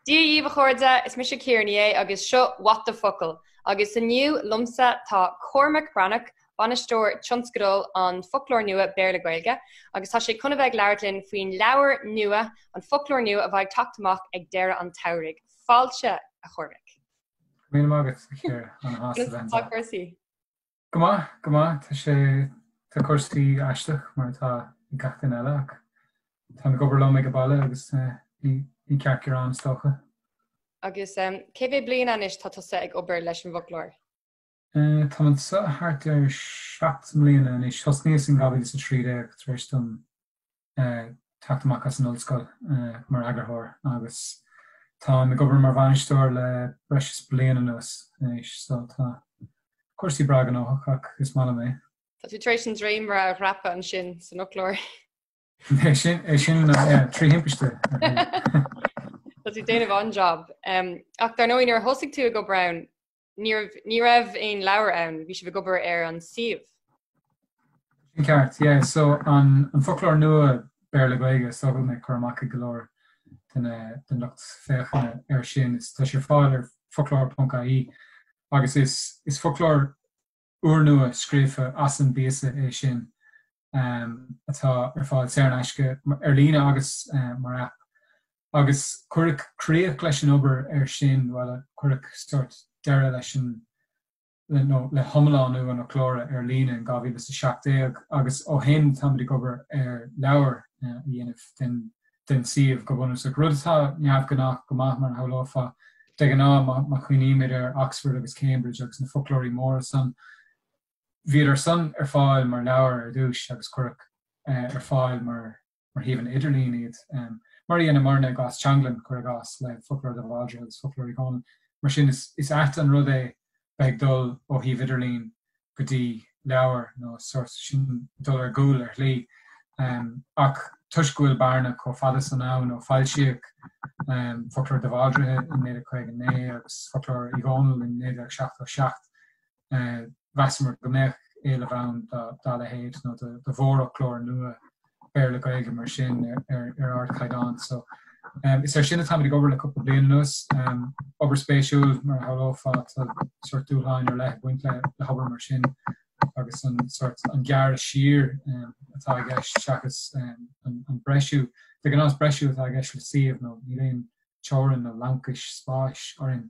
Dia dhaoibh a chairde, is mise Ciara Ní É agus seo What the Focal agus inniu liomsa tá Cormac Breathnach, Bainisteoir Tionscadail an Foclóir Nua Béarla-Gaeilge agus tá sé chun a bheith ag labhairt linn faoin leabhar nua, an foclóir nua a bheidh ag teacht amach ag deireadh an tsamhraidh. Fáilte, a Chormaic. Go raibh míle maith agat, a Chiara. Ana-shásta a bheith anseo. Tá cúrsaí. Go maith, go maith. Tá sé, tá cúrsaí aisteach mar atá ag gach duine eile ach táim ag obair liom ag an baile agus ní, ní ceart gearán is dócha. Agus cé mhéad bliain anois tá tusa ag obair leis an bhfoclóir? Táim anseo thart ar 7 mbliana anois. Thosnaíos in 2013 tar éis dom teacht amach as an ollscoil mar eagarthóir agus táim ag obair mar bhainisteoir le breis is bliain anuas anois so tá cúrsaí breá gnóthach ach is maith liom é. Tá tú tar éis an dréimire a dhreapadh ansin san fhoclóir. É sin, é sin yeah, trí thimpiste. Tá tú ag déanamh an-jab. Ach dar ndóigh nuair a thosaigh tú ag obair ann, Ní raibh, ní raibh aon leabhar ann, bhí sibh ag obair ar an suíomh. Sin ceart, yeah. So an, an foclóir nua Béarla-Gaeilge, is dócha go mbeidh cur amach ag go leor den, den lucht féachana air sin. Is, tá sé ar fáil ar foclóir.ie agus is, is foclóir úrnua scríofa as an bpíosa é sin atá ar fáil saor in aisce ar líne agus mar aip. Agus cuireadh críoch leis an obair air sin, bhuel, cuireadh sórt deireadh leis an, nó le hiomlánú an fhoclóra ar líne in 2017 agus ó shin táimid ag obair ar leabhar a dhéanamh den den suíomh go bunúsach, rud atá neamhghnách go maith mar a shamhlófá. De ghnáth má chuimhnímid ar Oxford agus Cambridge agus na foclóirí móra san, bhíodar san ar fáil mar leabhar ar dtús agus cuireadh ar fáil mar mar shuíomhanna idirlín iad, mar a dheineamarna i gcás Teanglann, cuir i gcás, le Foclóir de Bhaldraithe agus Foclóir Uí Dhónaill. Mar sin, is ait an rud é bheith ag dul ó shuíomh idirlín go dtí leabhar nó sórt sin dul ar gcúl ar shlí. Ach toisc go bhfuil bearna chomh fada san ann ó foilsíodh Foclóir de Bhaldraithe in 1959 agus Foclóir Uí Dhónaill in 1977, Mheasamar go mbeadh éileamh ann dá leithéid nó do mhórfhoclóir nua Béarla-Gaeilge mar sin ar ardchaighdeán. So is air sin atáimid ag obair le cúpla bliain anuas. Obair spéisiúil mar a shamhlófá, tá sórt dúshláin ar leith ag baint le hobair mar sin agus an sórt an gearradh siar atá i gceist seachas an breisiú. De ghnáth is breisiú atá i gceist le suíomh nó níl aon teorainn nó laincis spáis orainn.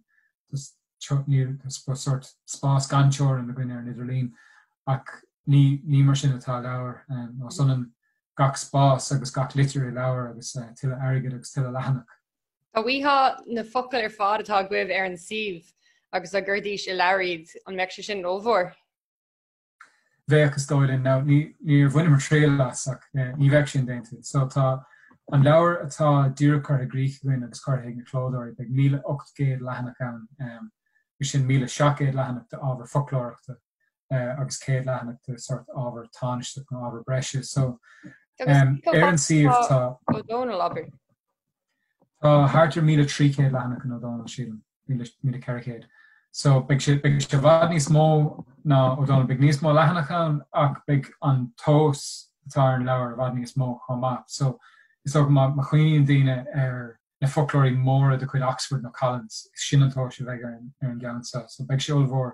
Níl sórt spás gan teorainn againn ar an idirlíon ach ní ní mar sin atá leabhar. Nó is ionann gach spás agus gach litir i leabhar agus tuilleadh airgid agus tuilleadh leathanach. Dá bhfaighfeá na focail ar fad atá agaibh ar an suíomh agus dá gcuirfidís i leabhar iad, an mbeadh sé sin ollmhór? Bheadh, is dóigh linn. Now, ní, níor bhaineamar triail as ach ní bheadh sin déanta. So tá an leabhar atá díreach curtha i gcrích againn agus curtha ag na clódóirí, beidh 1,800 leathanach ann, is sin 1,700 leathanach d'ábhar foclóireachta agus 100 leathanach de sórt ábhar tánaisteach nó ábhar breise. So ar an suíomh tá. Ó Dónaill, abair. Tá thart ar 1,300 leathanach in Ó Dónaill, sílim. 1,400. So beidh sé beidh sé i bhfad níos mó ná Ó Dónaill. Beidh níos mó leathanach ann ach beidh an tomhas atá ar an leabhar i bhfad níos mó chomh maith. So is dócha má má chuimhníonn daoine ar na foclóirí móra de chuid Oxford nó Collins, is sin an tomhas a bheidh ar an ar an gceann seo. So beidh sé ollmhór.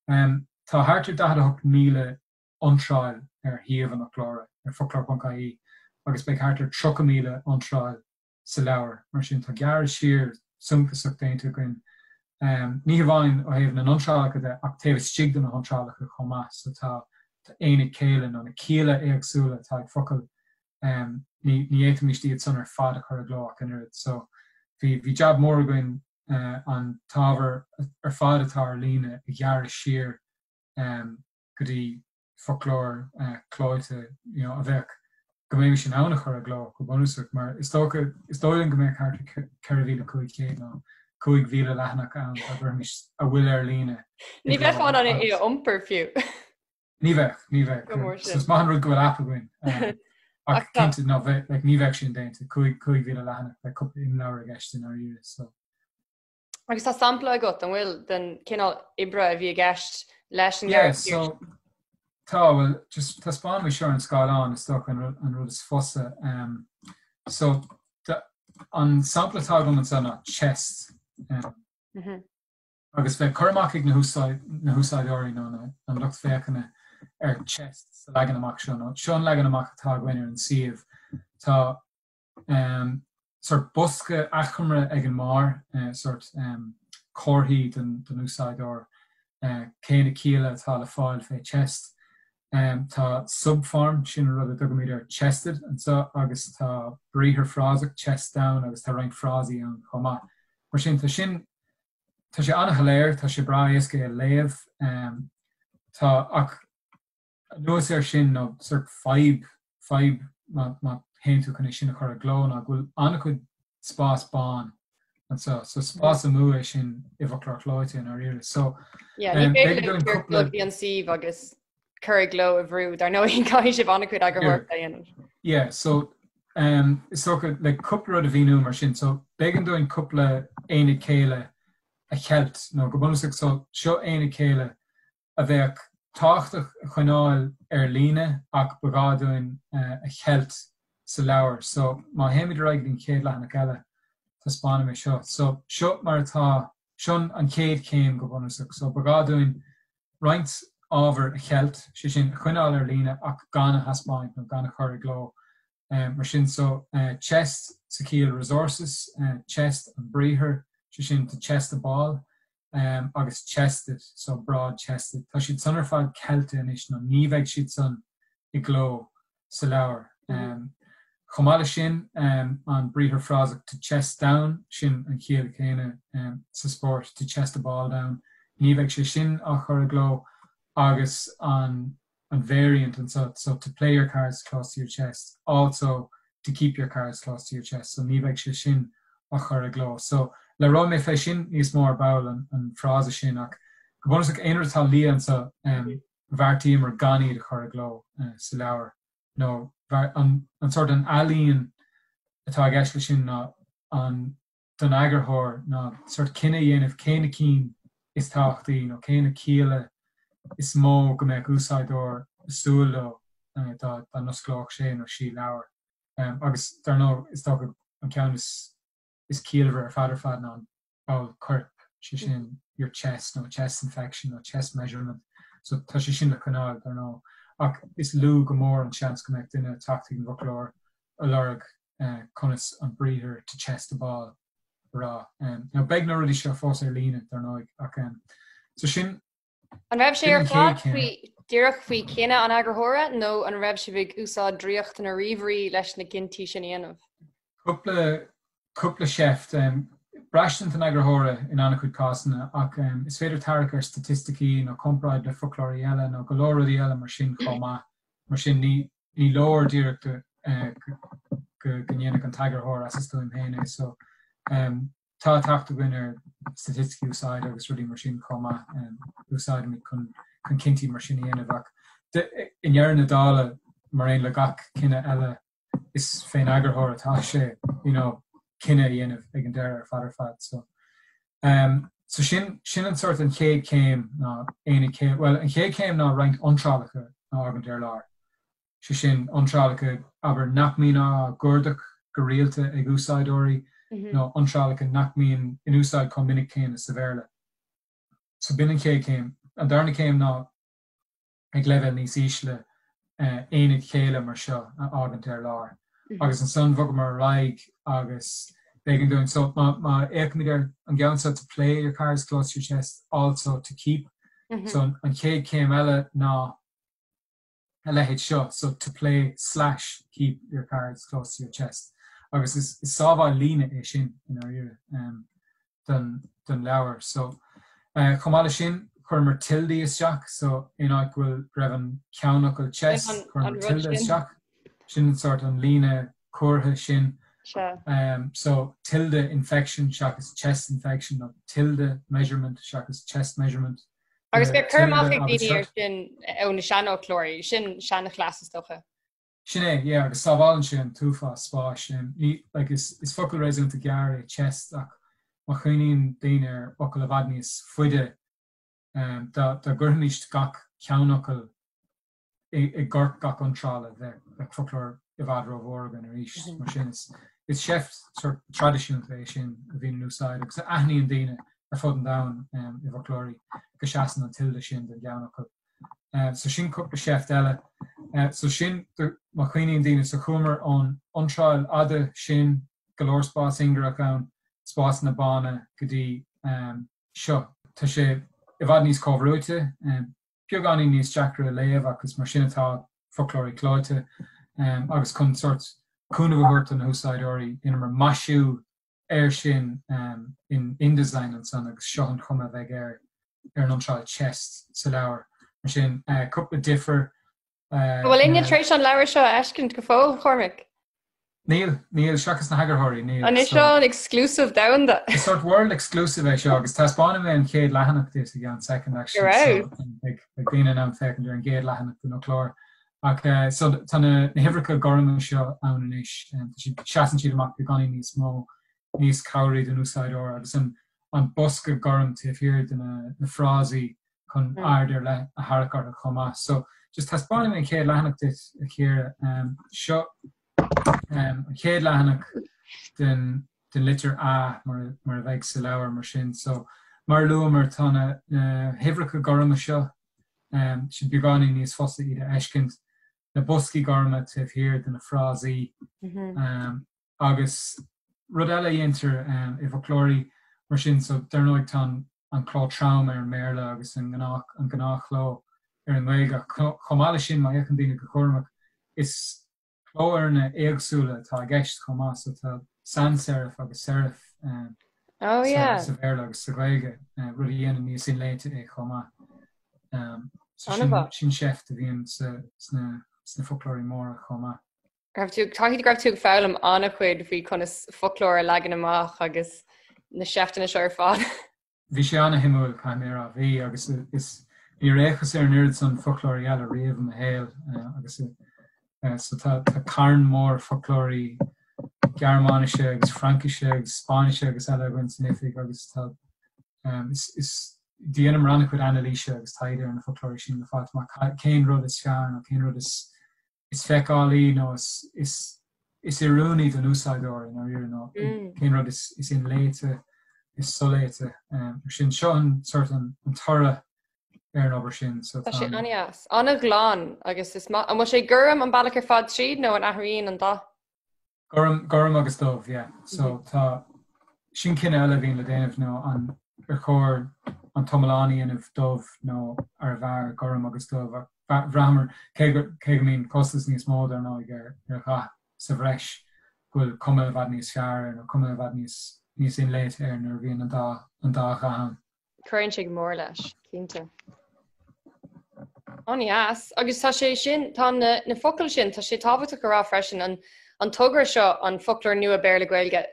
Um, tá thart ar 48,000 iontráil ar shuíomh an fhoclóra ar foclóir.ie agus beidh thart ar 30,000 iontráil sa leabhar. Mar sin, tá gearradh siar suntasach déanta againn, ní hamháin ó thaobh na n-iontrálacha de ach taobh istigh de na hiontrálacha chomh maith. So tá aonaid céille nó na cialla éagsúla atá ag focail, ní fhéadfaimis iad san ar fad a chur i gcló ach an oiread. So bhí bhí jab mór againn an t-ábhar ar fad atá ar líne a ghearradh siar go dtí foclóir clóite you know a bheadh, go mbeimis in ann a chur i gcló go bunúsach mar is dócha, is dóigh linn go mbeadh thart ar 4,500 nó 5,000 leathanach ann dá gcuirfimis a bhfuil ar líne Ní bheifeá in ann é a iompar fiú. Ní bheadh, ní bheadh. Go mór sin. So is maith an rud go bhfuil aip againn. Ach cinnte ná bheadh, like, ní bheadh sin déanta, 5,000 leathanach, bheadh cúpla imleabhar i gceist i ndáiríre, so. Agus tá sampla agat, an bhfuil, den cineál oibre a bhí i gceist leis an Yeah, so tá, bhuel, just taispeánfaidh mé seo ar an scáileán, is dócha an rud is fusa. Um, so. an sampla atá agam anseo ná chest. Agus bheadh cur amach ag na húsáideoirí nó an lucht féachana ar chest sa leagan amach seo, nó seo an leagan amach atá againn ar an suíomh. Tá sórt bosca achoimre ag an mbarr, sórt comharthaí don úsáideoir cé na cialla atá le fáil fé chest. Tá subform, sin an rud a dtugaimid ar chested anseo, agus tá briathar frásach, chest down, agus tá roinnt frásaí ann chomh maith. Mar sin, tá sin, tá sé an-shoiléir, tá sé breá éasca é a léamh. Tá, ach anuas air sin, nó sórt fadhb, fadhb má, má théann tú chun é sin a chur i gcló ná go bhfuil an-chuid spás bán anseo. So spás amú é sin i bhfoclóir clóite i ndáiríre. So Yeah, ní féidir linn cúpla dul go dtí an suíomh agus cur i gcló a bhrú, dar ndóigh caithfidh sibh an-chuid eagarthóireachta a dhéanamh. Yeah, so um, is dócha le cúpla rud a mhíniú mar sin, so b'éigean dúinn cúpla aonad céille a cheilt, nó go bunúsach so seo aonad céille a bheadh tábhachtach a choinneáil ar líne ach ba ghá dúinn a cheilt sa leabhar. So, má théimid ar aghaidh go dtí an chéad leathanach eile, taispeánfaidh mé seo. So, seo mar atá, seo an chéad chéim go bunúsach. So, ba ghá dúinn roinnt ábhair a cheilt, sé sin, a choinneáil ar líne ach gan a thaispeáint nó gan a chur i gcló. Mar sin, so, chest sa chiall resources, chest an briathar, sé sin to chest a ball, agus chested, so broad chested. Tá siad san ar fad ceilte anois nó ní bheidh siad san i gcló sa leabhar. Chomh maith leis sin, an briathar frásach to chest down, sin an chiall chéanna sa spórt, to chest a ball down, ní bheidh sé sin á chur i gcló agus an an variant anseo, so to play your cards close to your chest, also to keep your cards close to your chest, so ní bheidh sé sin á chur i gcló. So labhróidh mé fé sin níos mó ar ball, an frása sin, ach go bunúsach aon rud atá liath anseo, bheartaíomar gan iad a chur i gcló sa leabhar, nó an sórt an ealaín atá i gceist leis sin ná an don eagarthóir ná sórt cinneadh a dhéanamh cé na cinn is tábhachtaí nó cé na cialla is mó go mbeadh úsáideoir ag súil leo dá n-osclódh sé nó sí leabhar. Agus dar ndóigh, is dócha an ceann is ciallmhaire ar fad ar fad ná an ball coirp, sé sin your chest nó chest infection nó chest measurement. So tá sé sin le coinneáil, dar ndóigh. Ach is lú go mór an seans go mbeadh duine ag teacht chuig an bhfoclóir ag lorg conas an briathar to chest a ball a rá. Now beidh na rudaí seo fós ar líne, dar ndóigh, ach so sin An raibh sé ar fad faoi díreach faoi chinneadh an eagarthóra nó an raibh sibh ag úsáid draíocht na ríomhairí leis na cinntí sin a dhéanamh? Cúpla cúpla seift. Braistint an eagarthóra in an-chuid cásanna ach is féidir tarrac ar staitisticí nó comparáid le foclóirí eile nó go leor rudaí eile mar sin chomh maith. Mar sin ní ní leor díreach go go ndéanfadh an t-eagarthóir as a stuaim féin é. So tá teacht againn ar staitisticí úsáide agus rudaí mar sin chomh maith, úsáidimid chun chun cinntí mar sin a dhéanamh ach i ndeireadh na dála, mar aon le gach cinneadh eile, is fén eagarthóir atá sé you know cinneadh a dhéanamh ag an deireadh ar fad ar fad. So um, so sin sin an sort an chéad chéim ná aon chéim, well an chéad chéim ná roinnt iontrálacha a fhágaint ar lár. Sé sin iontrálacha abair nach mbíonn á gcuardach go rialta ag úsáideoirí mm -hmm. nó iontrálacha nach mbíonn in úsáid chomh minic céanna sa Bhéarla. So b'in an chéad chéim. An darna céim ná ag leibhéal níos ísle aonaid chéille mar seo a fhágaint ar lár. Agus ansan bhogamar ar aghaidh agus b'éigean dúinn, so má má fhéachaimid ar an gceann seo to play your cards close to your chest, also to keep, so an chéad chéim eile ná a leithéid seo, so to play slash keep your cards close to your chest. Agus is is sábháil líne é sin i ndáiríre. don don leabhar. So chomh maith leis sin chuireamar tilde isteach so in áit go bhfuil go raibh an ceannfhocal chest chuireamar tilde isteach. Sin an sort an líne cuartha sin. Um, so tilde infection seachas chest infection nó tilde measurement seachas chest measurement. Agus bheadh cur amach ag daoine ar sin ó na seanfhoclóirí, sin seanchleas is dócha. Sin é, yeah, agus sábhálann sé an t-uafás spáis. Ní, like, is, is focal réasúnta gearr é chest ach má chuimhníonn daoine ar fhocal i bhfad níos faide, dá, dá gcuirfimis gach ceannfhocal i, i gcorp gach iontrála, bheadh, bheadh foclóir i bhfad rómhór againn arís. Mar sin, is, Is seift sort traidisiúnta é sin a bhíonn in úsáid agus a aithníonn daoine ar fud an domhain i bhfoclóirí go seasann an tilde sin don gceannfhocal. So sin cúpla seift eile. So sin má chuimhníonn daoine, so chuamar ón iontráil fhada sin, go leor spás ingearach ann, spásanna bána go dtí seo. Tá sé i bhfad níos comhbhrúite, beagáinín níos deacra a léamh ach is mar sin atá foclóirí clóite agus chun sórt cúnamh a thabhairt do na húsáideoirí, dheineamar maisiú air sin in InDesign ansan agus seo an chuma a bheidh air ar an iontráil chest sa leabhar. Mar sin, cúpla difear. An bhfuil éinne tar éis an leabhar seo a fheiscint go fóill, Chormaic? Níl, níl, seachas na heagarthóirí, níl. An é seo an exclusive domhanda? Is sort world exclusive é seo agus taispeánfaidh mé an chéad leathanach duit i gceann soicind actually. Go raibh. So, beidh daoine in ann féachaint ar an gcéad leathanach den fhoclóir. Ach so tá na huimhreacha gorma seo ann anois, seasann siad amach beagáinín níos mó, níos cabhraí don úsáideoir agus an an bosca gorm taobh thiar de na frásaí chun aird ar leith a tharrac orthu chomh maith. So just taispeánfaidh mé an chéad leathanach duit, a Chiara. Seo an chéad leathanach den den litir A mar mar a bheidh sa leabhar mar sin. So mar a luamar tá na na huimhreacha gorma seo sin beagáinín níos fusa iad a fheiscint, na boscaí gorma taobh thiar de na frásaí. Agus rud eile a dhéantar i bhfoclóirí mar sin, so dar ndóigh tá an cló trom ar an mBéarla agus an gnáthchló ar an nGaeilge ach chomh maith leis sin, má fhéachann daoine go cúramach, is clófhoirne éagsúla atá i gceist chomh maith, so tá sans serif agus serif sa Bhéarla agus sa Ghaeilge, rud a dhéanann níos inléite é chomh maith. So sin seift a bhíonn sna foclóirí móra chomh maith. Raibh tú, caithfidh go raibh tú ag foghlaim an-chuid faoi conas foclóir a leagan amach agus na seifteanna seo ar fad. Bhí sé an-shuimiúil, caithfidh mé a rá. Bhí, agus is, níor fhéachas ar an oiread san foclóirí eile riamh i mo shaol agus so tá carn mór foclóirí Gearmáinise agus Fraincise agus Spáinnise agus eile againn san oifig agus tá, is, is, dheineamar an-chuid anailíse agus taighde ar na foclóirí sin le fáilt amach cén rud is fearr nó cén rud is is feiceálaí nó is is oiriúnaí don úsáideoir i ndáiríre nó cén rud is inléite, is soléite. Mar sin, seo an sort an toradh ar an obair sin. So tá sé an-deas, an-ghlan agus is maith. An bhfuil sé gorm an bealach ar fad tríd nó an athraíonn an dath? Gorm, gorm agus dubh, yeah. So tá, sin cinneadh eile a bhíonn le déanamh nó an ar chóir an t-iomlán a dhéanamh dubh nó arbh fhearr gorm agus dubh ach bhraitheamar, cé go, cé go mbíonn costas níos mó dar ndóigh ar, ar dhath sa bhreis, go bhfuil cuma i bhfad níos fearr air nó cuma i bhfad níos, níos inléite air nuair a bhíonn an dá, an dá dhath ann. Cuireann sé go mór leis, cinnte. An-deas. Agus tá sé sin, tá na, na focail sin, tá sé tábhachtach a rá freisin, an, an togra seo, an foclóir nua Béarla-Gaeilge,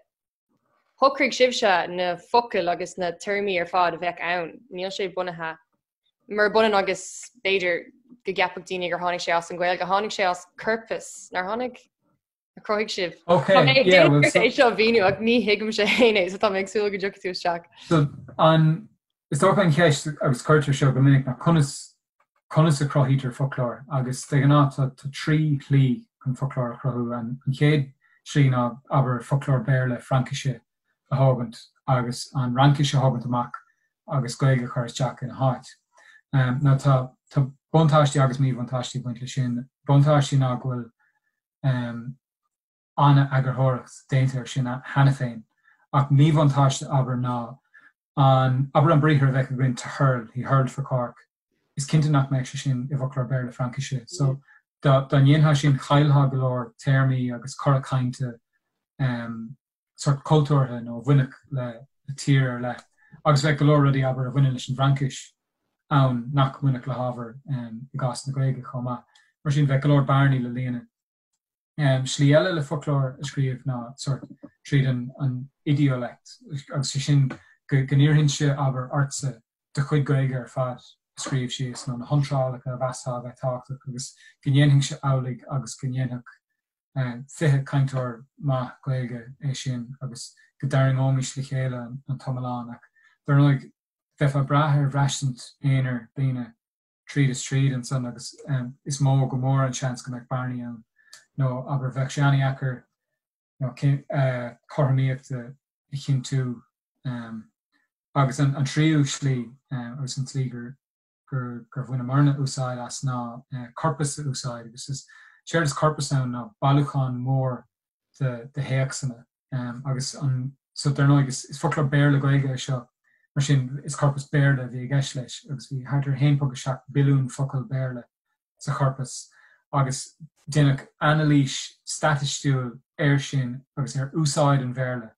shocraigh sibhse na focail agus na téarmaí ar fad a bheadh ann. Níl sé bunaithe, murab ionann agus b'fhéidir go gceapfadh daoine gur tháinig sé as an Ghaeilge, tháinig sé as corpus, nár tháinig? A chruthaigh sibh. Ok, yeah, well, so... É seo a mhíniú ach ní thuigimse féin é, so tá mé ag súil go dtiocfaidh tú isteach. So, an, is dócha an cheist agus cuirtear seo go minic ná conas, conas a chruthaítear foclóir agus de ghnáth tá, tá trí shlí chun foclóir a chruthú. An, an chéad slí ná, abair, foclóir Béarla, Fraincise a thógaint agus an Fhraincis a thógaint amach agus Gaeilge a chur isteach ina háit. Um, now tá, tá buntáistí agus míbhuntáistí ag baint leis sin. Buntáistí ná go bhfuil an-eagarthóireacht déanta air sin cheana féin. Ach míbhuntáiste, abair, ná an, abair an briathar a bheadh againn to hurl, he hurled for Cork, is cinnte nach mbeadh sé sin i bhfoclóir Béarla-Fraincise. So dá ndéanfá sin chaillfeá go leor téarmaí agus cora cainte sórt cultúrtha nó a bhainfeadh le tír ar leith. Agus bheadh go leor rudaí, abair, a bhaineann leis an bhFraincis ann nach mbainfeadh le hábhar i gcás na Gaeilge chomh maith. Mar sin, bheadh go leor bearnaí le líonadh. Slí eile le foclóir a scríobh ná sórt tríd an idiolect, agus sé sin go n-iarrfainnse, abair, ortsa do chuid Gaeilge ar fad a scríobh síos nó na hiontrálacha a mheasfá a bheith tábhachtach agus go ndéanfainnse amhlaidh agus go ndéanfadh 20 cainteoir maith Gaeilge é sin agus go dtarraingeoimis le chéile an t-iomlán. Ach dar ndóigh, bheifeá ag brath ar bhraistint aonair daoine tríd is tríd ansan agus is mó go mór an seans go mbeadh bearnaí ann. Nó, abair, bheadh sé an-dheacair. you know, cothromaíocht a chinntiú. Agus an tríú slí, agus an tslí gur gur bhaineamarna úsáid as ná corpas a úsáid agus is séard is corpas ann ná bailiúchán mór de théacsanna agus an so dar ndóigh is foclóir Béarla-Gaeilge é seo mar sin is corpas Béarla a bhí i gceist leis agus bhí thart ar 1.7 billiún focal Béarla sa chorpas agus déanadh anailís staitistiúil air sin agus ar úsáid an Bhéarla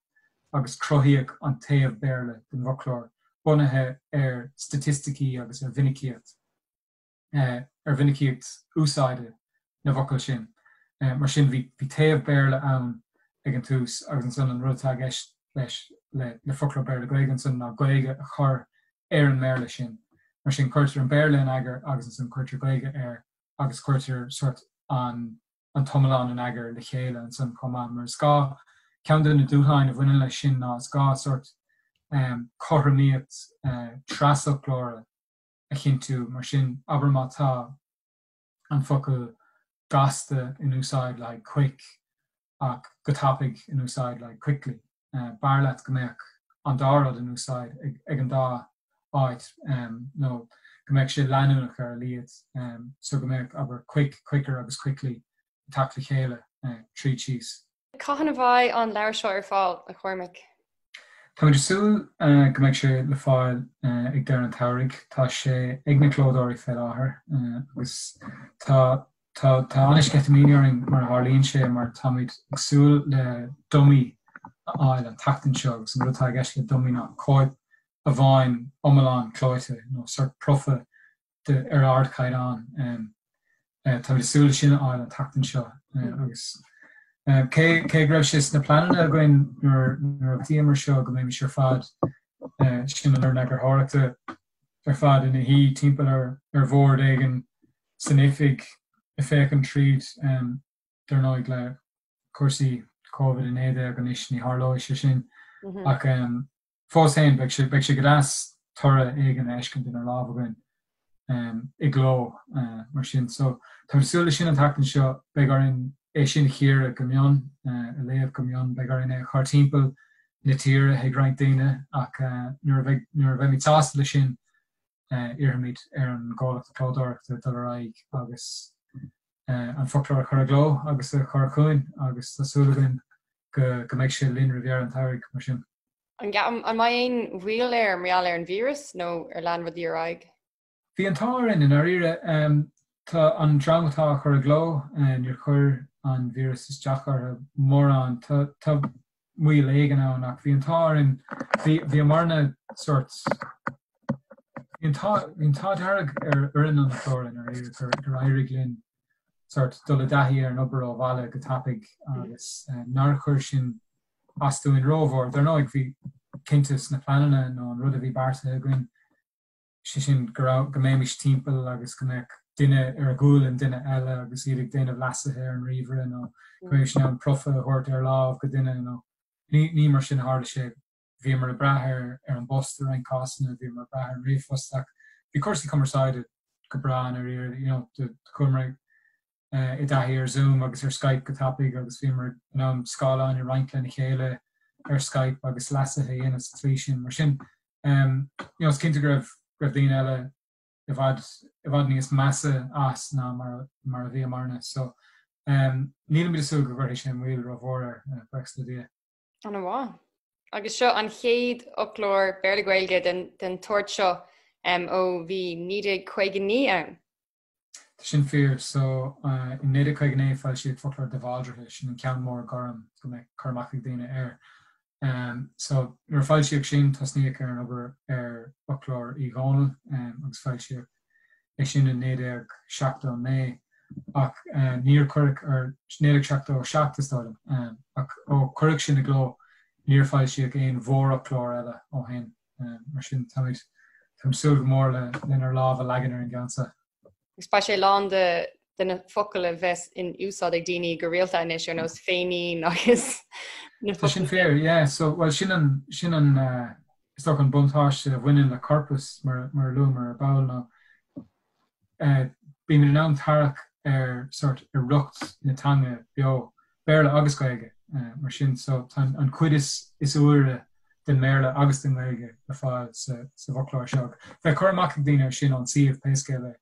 agus cruthaíodh an taobh Béarla den bhfoclóir bunaithe ar staitisticí agus ar mhinicíocht ar mhinicíocht úsáide na bhfocal sin. Mar sin bhí taobh Béarla ann ag an tús agus ansan an rud atá i gceist leis le foclóir Béarla-Gaeilge ansan ná Gaeilge a chur ar an mBéarla sin. Mar sin cuirtear an Béarla in eagar agus ansan cuirtear Gaeilge air agus cuirtear sórt an an t-iomlán in eagar le chéile ansan chomh maith. Mar is gá, ceann de na dúshláin a bhaineann leis sin ná is gá sórt cothromaíocht trasfhoclóra a chinntiú. Mar sin, abair má tá an focal gasta in úsáid le haghaidh quick ach go tapaidh in úsáid le haghaidh quickly. B'fhearr leat go mbeadh an dá rud in úsáid ag an dá áit nó go mbeadh sé leanúnach ar a laghad so go mbeadh, abair, quick, quicker agus quickly ag teacht le chéile tríd síos. Cathain a bheidh an leabhar seo ar fáil, a Chormaic? Táimid ag súil go mbeidh sé le fáil ag deireadh an tsamhraidh. Tá sé ag na clódóirí fé láthair agus tá tá tá an-sceitimíní orainn mar a tharlaíonn sé mar táimid ag súil le dummy a fháil an tseachtain seo agus an rud atá i gceist le dummy ná cóip amháin iomlán clóite nó sort profa de ar ardchaighdeán. Táimid ag súil le sin a fháil an tseachtain seo agus cé cé go raibh sé sna pleananna againn nuair nuair a bheartaíomar seo go mbeimis ar fad sin an fhoireann eagarthóireachta ar fad ina shuí timpeall ar ar bhord éigin san oifig ag féachaint tríd dar ndóigh le cúrsaí Covid-19 anois ní tharlóidh sé sin ach Fós féin, beidh sé, beidh sé go deas toradh éigin a fheiscint inár lámh againn i gcló mar sin. So, táimid ag súil leis sin an tseachtain seo. Beidh orainn é sin a chíoradh go mion, a léamh go mion. Beidh orainn é a chur timpeall na tíre chuig roinnt daoine ach nuair a bheidh, nuair a bheimid sásta leis sin, iarrfaimid ar an gcomhlacht clódóireachta dul ar aghaidh agus an foclóir a chur i gcló agus a chur chugainn agus tá súil againn go go mbeidh sé linn roimh dheireadh an tsamhraidh, mar sin. An mbeidh aon mhoill air mar gheall ar an víreas nó ar lean rudaí ar aghaidh? Bhí an t-ádh orainn i ndáiríre. Tá an dream atá á chur i gcló, níor chuir an víreas isteach orthu mórán. Tá moill éigin ann ach bhí an t-ádh orainn, bhíomarna sórt, bhí an t-ádh dearg ar fhoireann an fhoclóra i ndáiríre gur éirigh linn sórt dul i dtaithí ar an obair ó bhaile go tapaidh agus nár chuir sin as dúinn rómhór. Dar ndóigh, bhí cinnte sna pleananna nó an rud a bhí beartaithe againn, sé sin go raibh, go mbeimis timpeall agus go mbeadh duine ar ghualainn duine eile agus iad ag déanamh leasuithe ar an ríomhaire nó go mbeimis in ann profa a thabhairt ar lámh go duine nó ní, ní mar sin a tharla sé. Bhíomar ag brath ar ar an bpost i roinnt cásanna, bhíomar ag brath ar an ríomhphost ach bhí cúrsaí cumarsáide go breá i ndáiríre, you know, chuamar i dtaithí ar Zoom agus ar Skype go tapaidh agus bhíomar in ann scáileáin a roinnt lena chéile ar Skype agus leasuithe a dhéanamh sa tslí sin. Mar sin, you know, is cinnte go raibh go raibh daoine eile i bhfad i bhfad níos measa as ná mar mar a bhíomarna. So, nílimid ag súil go gcuirfidh sé moill rómhór air, buíochas le Dia. An-mhaith. Agus seo an chéad fhoclóir Béarla-Gaeilge den den tsórt seo ó bhí 1959 ann. Tá sin fíor. So, in 1959 foilsíodh Foclóir de Bhaldraithe, sin an ceann mór gorm go mbeadh cur amach ag daoine air. So, nuair a foilsíodh sin, tosnaíodh ar an obair ar Fhoclóir Uí Dhónaill agus foilsíodh é sin in 1979 ach níor cuireadh ar, 1977 is dóigh liom, ach ó cuireadh sin i gcló níor foilsíodh aon mhórfhoclóir eile ó shin. Mar sin, táimid ag súil go mór le lenár lámh a leagan ar an gceann seo. Agus beidh sé lán de de na focail a bheas in úsáid ag daoine go rialta anois ar nós féinín agus na Tá sin fíor, yeah. So, well, sin an, sin an, is dócha an buntáiste a bhaineann le corpas mar, mar a luamar ar ball ná bímid in ann tarrac ar sort oidhreacht na teanga beo, Béarla agus Gaeilge. Mar sin so tá an chuid is úire den mBéarla agus den nGaeilge le fáil sa bhfoclóir seo. Bheadh cur amach ag daoine air sin ón suíomh pé scéal é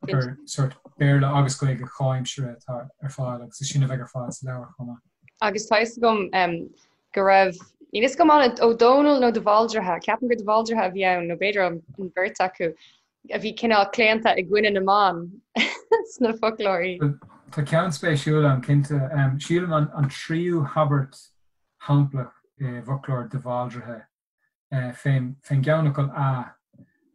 gur sort Béarla agus Gaeilge chomhaimseartha atá ar fáil agus is sin a bheidh ar fáil sa leabhar chomh maith. Agus tá fhios agam go raibh, níl fhios agam an Ó Dónaill nó de Bhaldraithe, ceapaim gur de Bhaldraithe a bhí ann nó b'fhéidir an bheirt acu, a bhí cineál claonta i gcoinne na mban sna foclóirí. Tá ceann spéisiúil ann cinnte. Sílim an tríú habairt shamplach i bhfoclóir de Bhaldraithe fén gceannfhocal 'a'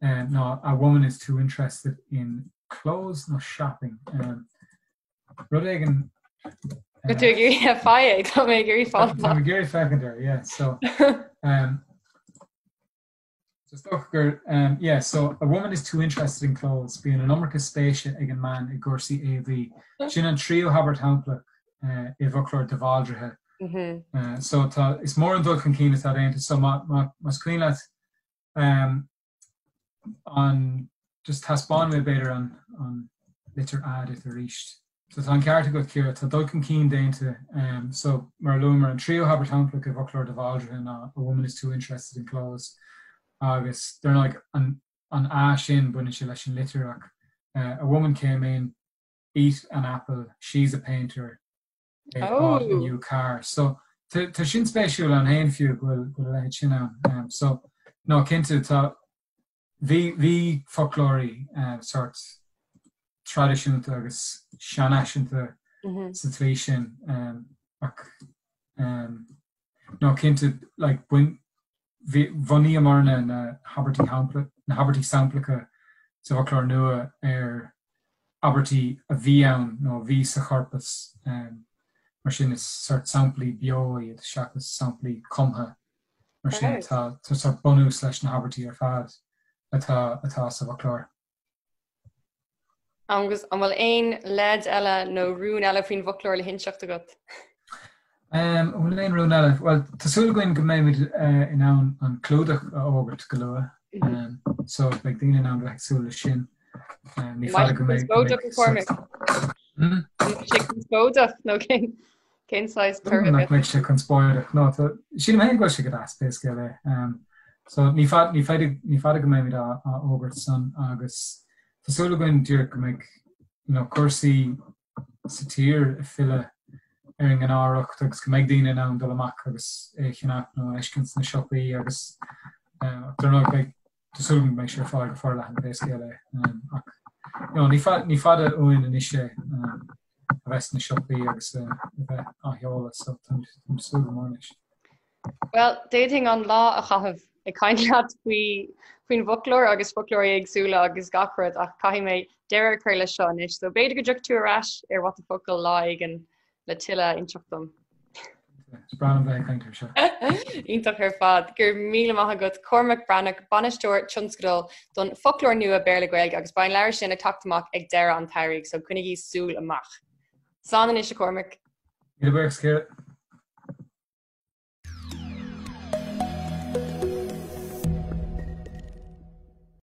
ná 'a woman is too interested in clothes' nó 'shopping'. Rud éigin. Tá tú ag iarraidh faigh é, tá mé ag iarraidh fáil. Tá mé ag iarraidh féachaint air, yeah. So, So is dócha gur, yeah, so a woman is too interested in clothes, bíonn an iomarca spéise ag an mbean i gcúrsaí éadaí. Sin an tríú habairt shamplach i bhfoclóir de Bhaldraithe. So tá, is mór an dul chun cinn atá déanta. So má, má, más cuimhin leat an, just taispeánfaidh mé b'fhéidir an, an litir A duit arís. So tá an ceart agat, Ciara, tá dul chun cinn déanta. So mar a luamar, an tríú habairt shamplach i bhfoclóir de Bhaldraithe ná 'a woman is too interested in clothes' agus dar ndóigh an an A sin baineann sé leis an litir ach 'a woman came in, eat an apple, she's a painter, they bought a new car'. So tá sin spéisiúil ann féin fiú go bhfuil go bhfuil a leithéid sin ann. So no cinnte tá Bhí, bhí foclóirí sórt traidisiúnta agus seanfhaiseanta sa tslí sin ach no cinnte like bain, bhí, bhunaíomarna na habairtí shampla, na habairtí samplacha sa bhfoclóir nua ar abairtí a bhí ann nó a bhí sa chorpas mar sin is sórt samplaí beo iad seachas samplaí cumtha. Mar sin tá tá sórt bunús leis na habairtí ar fad atá atá sa bhfoclóir. Agus an bhfuil aon leid eile nó rún eile faoin bhfoclóir le hinseacht agat? An bhfuil aon rún eile? Bhuel, tá súil againn go mbeimid in ann an clúdach a fhógairt go luath. So beidh daoine in ann bheith ag súil leis sin. Ní fada go mbeidh sé conspóideach nó cén Cén saghas toradh? Nach mbeidh sé conspóideach. No, tá, sílim féin go bhfuil sé go deas, pé scéal é. So ní fada, ní fada, ní fada go mbeimid á, á fhógairt san agus tá súil againn díreach go mbeidh, you know, cúrsaí sa tír ag filleadh ar an ngnáthriocht agus go mbeidh daoine in ann dul amach agus é a cheannach nó a fheiscint sna siopaí agus ach dar ndóigh beidh, tá súil agam go mbeidh sé ar fáil go forleathan pé scéal é. Ach, you know, ní fada, ní fada uainn anois é. a bheith sna siopaí agus a bheith á sheoladh so táim ag súil go mór leis. Bhuel, d'fhéadfainn an lá a chaitheamh ag caint leat faoi faoin bhfoclóir agus foclóirí éagsúla agus gach rud ach caithfidh mé deireadh a chur leis seo anois, so b'fhéidir go dtiocfaidh tú ar ais ar What the Focal lá éigin le tuilleadh a inseacht dom. Is breá liom bheith ag caint air seo. Iontach ar fad. Go raibh míle maith agat Cormac Breathnach, Bainisteoir Tionscadail don Foclóir Nua Béarla-Gaeilge agus beidh an leabhar sin ag teacht amach ag deireadh an tsamhraidh, so coinnigí súil amach. Slán anois a Chormaic. Míle buíochas, Ciara.